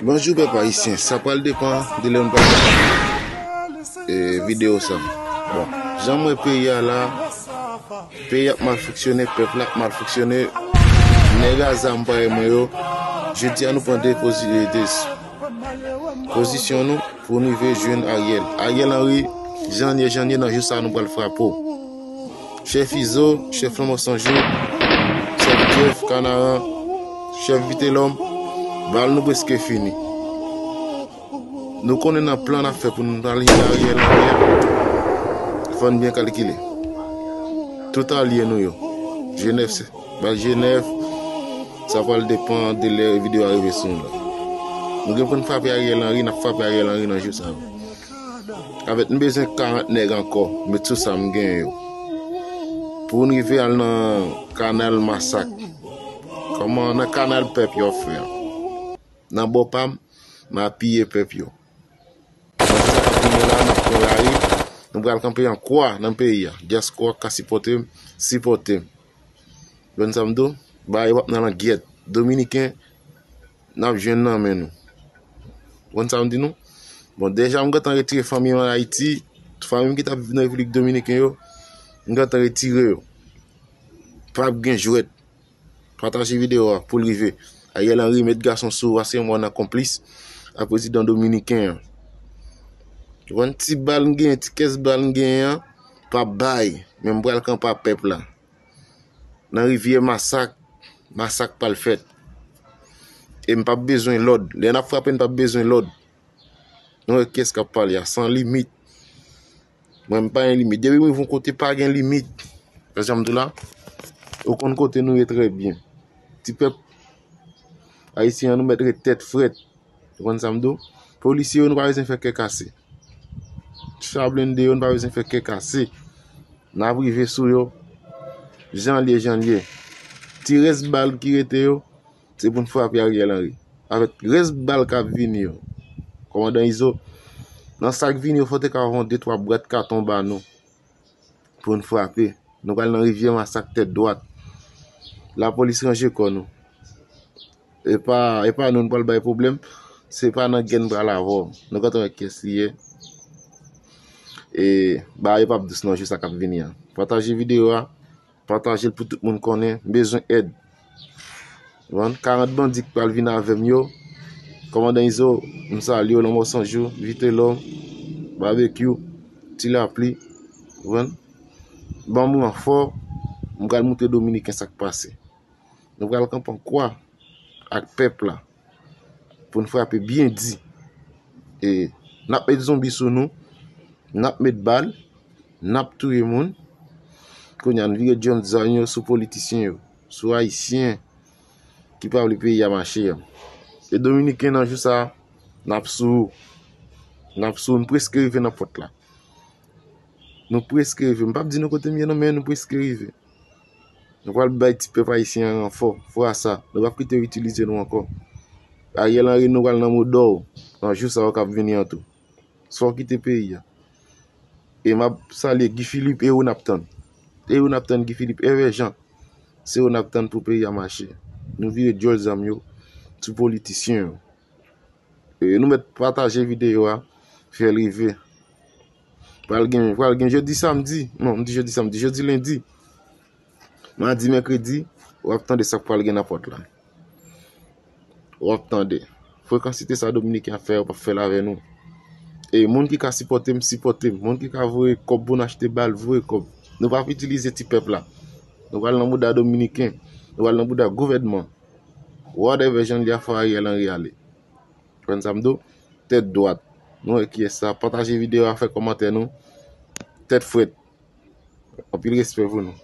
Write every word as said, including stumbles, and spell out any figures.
Bonjou pèp ayisyen, sa pral depann de lè nou pral fè, e, videyo sa. Bon, jan m wè peyi a la, peyi ap mal fonksyone, pèp la ap mal fonksyone. Nèg a zam parèy mwen yo, jodi a nou pran de pozi-, de pozisyon nou pou nou rive jwenn Ariel. Ariel Henry, jan l ye, jan l ye, nan jou sa nou pral frape w. Chèf Izo, chèf Lanmò San Jou, chèf Jeff Kanaran, chèf Vitelòm, bal nou prèske fini. Nou konnen nan plan n ap fè pou nou al jwenn Ariel Henry a, fò n byen kalkile. Tout alye nou yo, Jenèf, se, bal Jenèf, sa pral depann de lè videyo a rive sou nou la. Nou gen pou n frape Ariel Henry, n ap frape Ariel Henry nan jou sa yo. Avèk m bezwen karant nèg ankò, met sou sa m genyen yo. Pou n rive al nan kanal masak. Kòman nan kanal pèp yo ap fè a? Nan bò pa m, m a piye pèp yo. Sa k ap vini la, n ap pran lari. Nou pral kanpe an kwa nan peyi a. Dyaspora k ka sipòte m, sipòte m. Konn sa m di w? Bagay yo p ap nan langyèt. Dominiken, n ap jwenn nan men nou. Konn sa m di nou? Bon, deja m gentan retire fanmi m an Ayiti, fanmi m ki t ap viv nan Repiblik Dominiken yo, m gentan retire yo. P ap gen jwèt. Pataje videyo a pou l rive. Ariel Henry met gason sou ou, paske mwen nan konplis ak prezidan dominiken an. Konn ti bal m genyen, ti kès bal m genyen an, p ap bay, men m pral kanpe ak pèp la. Nan rivyè masak, masak pral fèt. E m p ap bezwen lòd. Lè n ap frape, n p ap bezwen lòd. Nou wè kiyès k ap pale a, san limit. Mwen, m pa gen limit. Depi m rive yon kote, pa gen limit. Sa jan m di w la, ou konn kote nou ye trè byen. Ti pèp ayisyen an, nou mèt ret tèt frèt. Ou konn sa m di w? Polisye yo, nou pa bezwen fè kè kase. Cha blende yo, nou pa bezwen fè kè kase. N ap rive sou yo. Jan l ye, jan l ye. Ti rès bal ki rete yo, se pou n frape Ariel Henry. Avèk rès bal k ap vini yo. Kòmandan Izo, nan sa k vini yo, fò te ka voye de twa bwat katon ba nou. Pou n frape. Nou pral nan rivyè masak tèt dwat. Lapolis ranje kò nou. E pa, e pa nou, nou pral bay pwoblèm. Se pa nan gè n pral avè w. Nou gentan wè kiyès li ye. E bagay yo p ap dous nan jou sa k ap vini an. Pataje videyo a. Pataje l pou tout moun konnen. M bezwen èd. Konprann? Karant bandi k pral vin avè m yo. Kòmandan Izo, m salye w, Lanmò San Jou, Vitelòm, Babekyou, Ti Lapli. Konprann? Ban m ranfò, m pral moutre Dominiken sa k pase. Nou pral kanpe an kwa ak pèp la pou n frape byen di. E n ap met zonbi sou nou, n ap met bal, n ap touye moun. Kounye a, n vire djòl zam yo sou politisyen yo, sou ayisyen ki pa vle peyi a mache a. E dominiken nan jou sa a, n ap sou ou. N ap sou ou, n prèske rive nan pòt la. Nou prèske rive. M p ap di nou kote m ye non, men nou prèske rive. Nou pral bay ti pèp ayisyen an ranfò. Fwa sa, nou p ap kite yo itilize nou ankò. Ariel Henry, nou pral nan modò w nan jou sa yo k ap vini an tou. Swa w kite peyi a. E m ap salye Guy Philippe, e ou n ap tann. E ou n ap tann Guy Philippe, Hervé Jean. Se ou n ap tann pou peyi a mache. Nou vire djòl zam yo sou politisyen yo. E nou mèt pataje videyo a, fè l rive. Pral gen, pral gen jodi samdi. Non, m di jodi samdi, jodi lendi. Madi, mèkredi, w ap tande sa k pral gen nan pòt la. W ap tande. Frekansite sa dominiken ap fè, yo p ap fè l avè nou. E moun ki ka sipòte m, sipòte m. Moun ki ka voye kòb pou n achte bal, voye kòb. Nou p ap itilize ti pèp la. Nou pral nan bouda dominiken. Nou pral nan bouda gouvènman. Whatever jan l ye a, fò Ariel Henry ale. Konn sa m di w? Tèt dwat. Nou wè kiyès sa. Pataje videyo a, fè kòmantè nou. Tèt frèt. Anpil respè pou nou.